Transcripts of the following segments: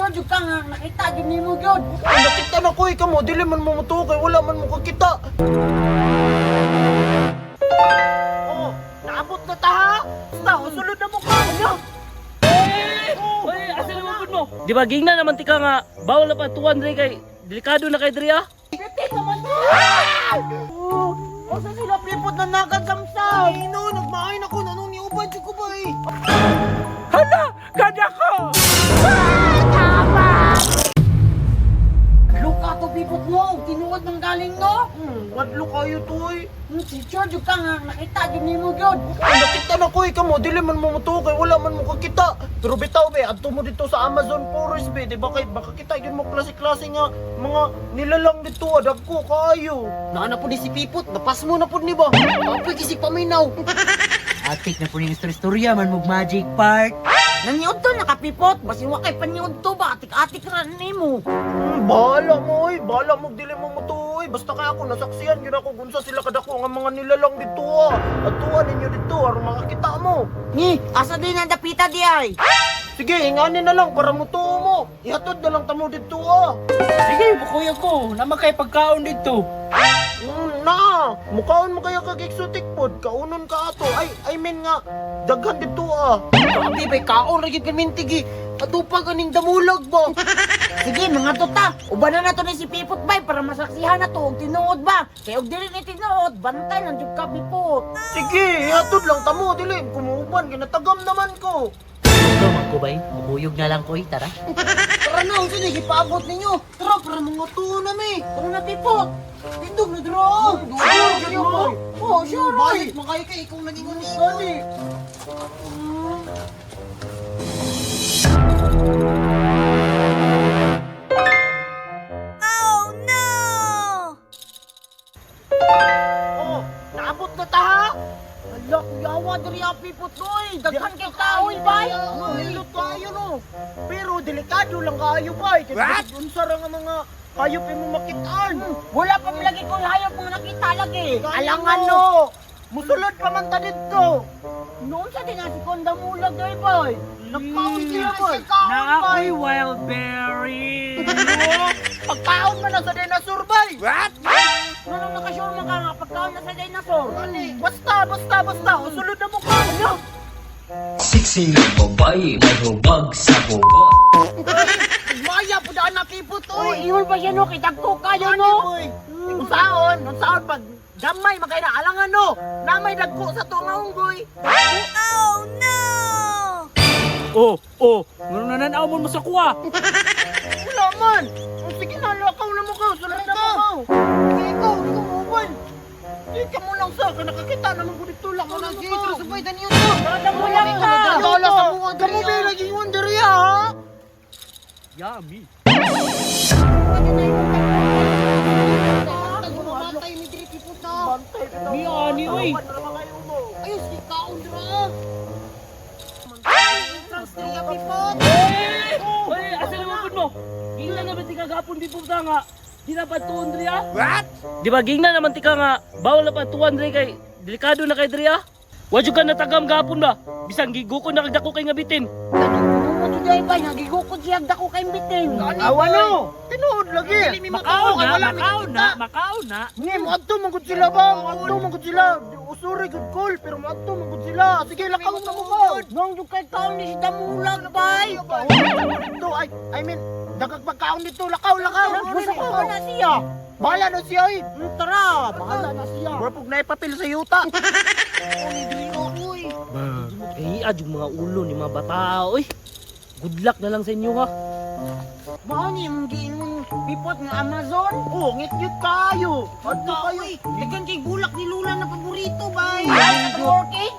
Sure jud ka nga nakita jud nimo gyud. Ay, nakita na ko eh, kamo, dili man mo mutuo kay wala man mo kakita. Oh, naabot na ta ha? Basta, usulod na mo ka. Ano? Oy, asa naman pud mo? Di ba gingna naman tika nga bawal na pa tuwan dre kay delikado na kay dre ah. Pipit naman na! Oh, asa sila pipot na nagasamsam? Ay, no, nagmain ako. Nanong niuban ko ba eh? Hala, kada ko. Luka to pipot mo, og tinuod ng galing no? Wadlo kayo to eh. Si sure jud ka nga nakita jud nimo gyud. Ay, nakita na ko eh, kamo, dili man mo mutuo kay wala man mo kakita. Pero bitaw be, adto mo dito sa Amazon Forest be, di ba kay baka kita yun mo klase-klase nga mga nilalang dito, dagko kaayo. Naa na pud ni si Pipot, napas mo na pud ni ba? Kapoy kisig paminaw. Atik na po yung istorya man mog Magic Park. Naniud to nakapipot, basin wa kay paniud to ba, atik-atik ra nimo. Bahala mo oy, bahala mo dili mo mutuo oy. Basta kay ako nasaksihan gyud ako kung sa sila kadako nga mga nilalang dito ah. Adtuan ninyo dito aron makakita mo. Ni, asa din ang dapita di ay? Sige, ingani na lang para mutuo mo. Ihatod na lang tamo dito ah. Sige, mukuya ko. Naman kay pagkaon dito. Na, mukaon mo kaya kag exotic food, kaunon ka ato. Ay, I mean nga, daghan dito ah. Grabe bay kaon ra gyud permintig eh. Ato pa ganing damulag ba? Sige mga tuta, ubanan na to ni si Pipot bay para masaksihan na to og tinuod ba. Kay og dili ni tinuod, bantay lang jud ka Pipot. Sige, ihatod lang tamo dili kumuuban ginatagam naman ko. Ikaw man ko bay, mukuyog na lang ko eh, tara. Tara na, unsa ni gipaabot ninyo? Tara para mga tuo na mi. Tara na Pipot. Tindog na dira. Sure, mo. Oh, sure. Bayot Bayot makay kay ikaw nagingon-ingon. Oh, naabot na ta ha. Ala, kuyawa diri ang Pipot oy. Daghan kay kahoy bay. Nilot kayo no. Pero delikado lang kaayo bay. Kay basig unsa ra nga mga hayop imo makitaan. Wala pa man lagi kong hayop nga nakita lagi. Alangan no. Musulod pa man ta didto. Noon sa din si Konda Mulag day bay. Nagkaon sila bay. Na ako'y wild berry. Pagkaon man na sa dinosaur bay. What? Nung nakasure man ka nga pagkaon na sa dinosaur. Basta, basta, basta. Usulod na mo ka. Ano? Sexy na babae, may hubag sa hubag. Maya po daan nakipot Oy, oy. ingon pa siya no, kay dagko kayo no. Oy. Unsaon, unsaon pag gamay makay na alangan no. Namay dagko sa tunga unggoy. Oh, ngano nananaw mo mo sa kuha? Wala man. O, sige na, lakaw na mo ka. Sulod na mo ka. Sige, ikaw, di ka muuban. Di ka mo lang sa, nakakita naman ko dito. Lakaw na mo ka. Sabay daniyo to. Damulag ka. Dala sa bunga diri. Kamu ba lagi yung diri ha? Yummy. Bantay mi diri Pipot ah. Ni ani oy. Ayos si kaon dira. Ay, entrance diri ah, Pipot. Oy, asa naman pud mo? Gingna naman tika gapon di puta nga. Di na pa tuon dre ah. What? Di ba gingna naman tika nga bawal na pa tuwan dre kay delikado na kay dre ah. Wa jud ka natagam gapon ba? Bisan gigukon na kag dako kay nga bitin. Ano mo day bay, nagigukod siya dako kay bitin. Awa no. Tinuod lagi. Makaon na, makaon na, makaon na. Ni, moadto man gud sila ba? Moadto man gud sila. Usuri good call, pero moadto man gud sila. Sige, lakaw na mo ka. Nang jud kay kaon ni si Damulag bay. Dito, ay, I mean, dagag pagkaon dito, lakaw, lakaw. Gusto ko na siya. Bahala na siya, eh. Tara, bahala na siya. Mura pug na ipapil sa yuta. Eh, adyo mga ulo ni mga bata oy. Good luck na lang sa inyo ha. Mao ni imong giingon Pipot nga Amazon. Oh, ngit-ngit kayo. Adto kayo. Uy, daghan kay bulak ni Lula na paborito bay. Ay, sa orchid?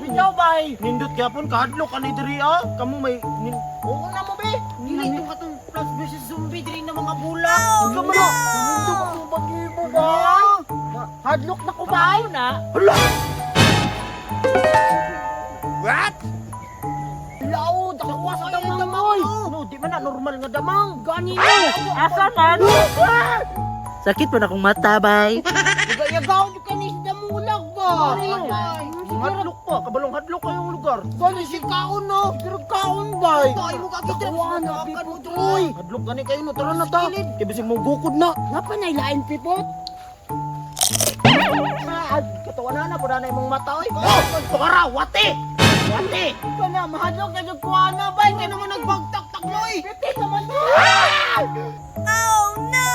Bitaw bay. Nindot gyapon kahadlok ani diri ah. Kamo may nin Oo na mo be. Dili itong katong Plants vs Zombie diri na mga bulak. Unsa man na? Nindot ako pag-ibo ba? Hadlok na ko bay. na. Hala! Lao, dako sa damang oy. No, di man na normal nga damang. Gani no. Asa man? Sakit pa na akong mata bay. Yagaw jud kani si Damulag ba. Hadlok pa, kabalong hadlok kayong lugar. Gani si kaon no. Pero kaon bay. Tayo mo kagid dre. Dakuha na, Pipot, oy. Hadlok gani kayo no, tara na ta. Kay bisig mo gukod na. Napa na ilain, Pipot? Ah, katawa na na pud na imong mata oy. Oh, para wate. Wate. Kana mahadlok na jud ko ana bay. Kaya naman nagbagtak loy. Piti naman. Oh no!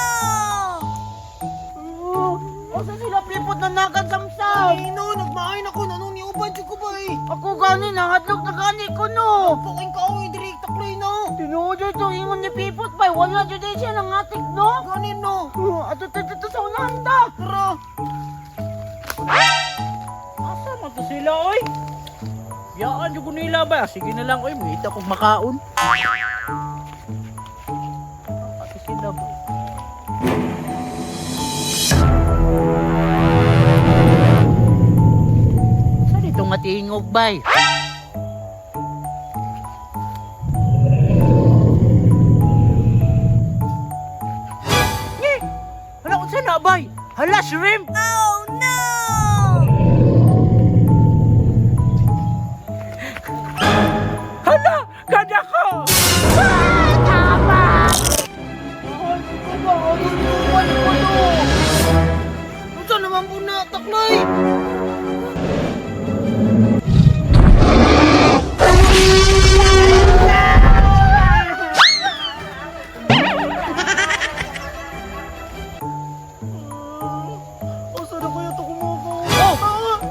Asa sila Pipot na nakasamsam? Ay no, nagmaay na ko nanong ni uban jud ko bay. Ako gani nahadlok na gani ko no. Puking ka oy diri takloy no. Tinuod jud to ingon ni Pipot bay. Wala jud siya nangatik no. Gani no. Ato to to sa unahan ta. Tara. Asa man to sila oy? Yaan jud ko nila ba? Sige na lang oy, mangita kog makaon. Asa sila ba? Sa dito nga tingog bay? Nye! Hala unsa na bay? Hala shrimp! Hala! Kada ko! Unsa naman po na takloy? Asa na kaya ito kumuko? Oh!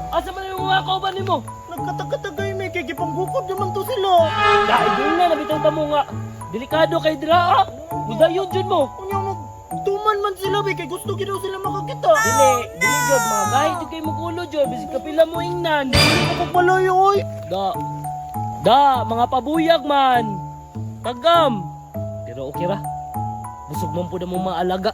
Asa man yung mga kauban nimo? Nagkatakatagay may kay gipanggukod naman to sila. Dahil gingna na bitaw ta mo nga. Delikado kay dira ah. Mudayon jud mo. Unya mag tuman man sila bay kay gusto gid daw sila makakita. Dili, dili jud mga gahit jud kay mugulo jud bisig kapila mo ingnan. Kapag oy. Da. Da, mga pabuyag man. Tagam. Pero okay ra. Busog man pud ang mga alaga.